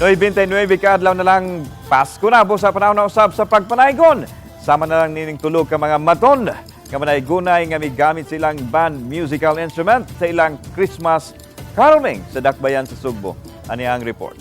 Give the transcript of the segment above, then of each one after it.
29 ka adlaw na lang, Pasko na po sa panahon na usab sa pagpanaygon. Sama na lang nining tulo ka mga maton nga manaygunay nga migamit silang band musical instrument sa ilang Christmas caroling sa Dakbayan sa Sugbo. Ani ang report.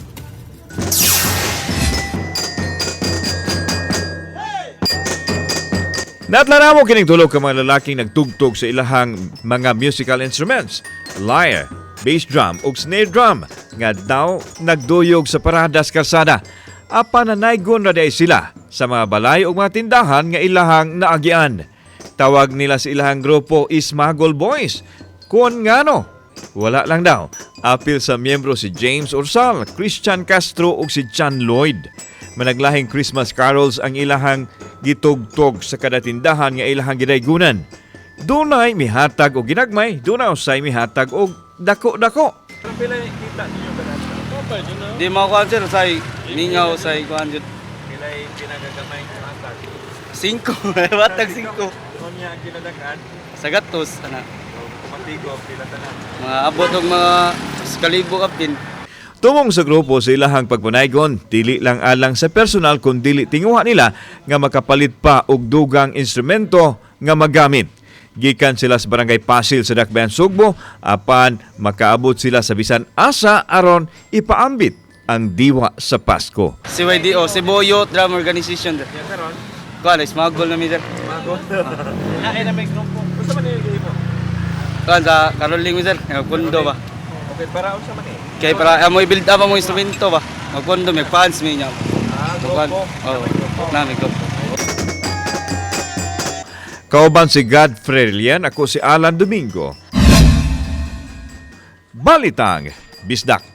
Natla mo kining tulo ka mga lalaking nagtugtog sa ilahang mga musical instruments, lyre, bass drum ug snare drum nga daw nagduyog sa paradas kalsada. Apan nanaygon ra diay sila sa mga balay ug mga tindahan nga ilahang naagian. Tawag nila sa ilahang grupo Ismagol Boys. Kung ngano, wala lang daw. Apil sa miyembro si James Ursal, Christian Castro ug si John Lloyd. Managlahing Christmas carols ang ilahang gitugtog sa kada tindahan nga ilahang gidaygunan. Dunay mihatag og ginagmay, dunay usay mihatag og dako-dako. Pila kita ninyo kanan? Di mo kuan, sir, say mingaw say kuan jud. Pila pinagagamay nga hatag? Singko, watag singko. Unya ang ginadakan, Sa gatos ana. kumatigo pila tanan? Mga abot og mga kalibo kapin. Tumong sa grupo sa ilahang pagpanaygon, dili lang alang sa personal kun dili tinguha nila nga makapalit pa og dugang instrumento nga magamit. Gikan sila sa Barangay Pasil sa Dakbayan Sugbo apan makaabot sila sa bisan asa aron ipaambit ang diwa sa Pasko. CYDO, Cebu Youth Drum Organization, sir. Ya karon, Kuan smuggle na mi, sir. mago. Ay na may grupo. Unsa man yung gihimo? Kuan sa caroling mi, sir, kundo ba. Okay, para unsa man eh? Kay para amoy build up among instrumento ba. Magkundo may fans mi niya. Ah, Kuan. grupo. Oh, na may grupo. Kauban si Godfrey Lian, ako si Alan Domingo. Balitang Bisdak.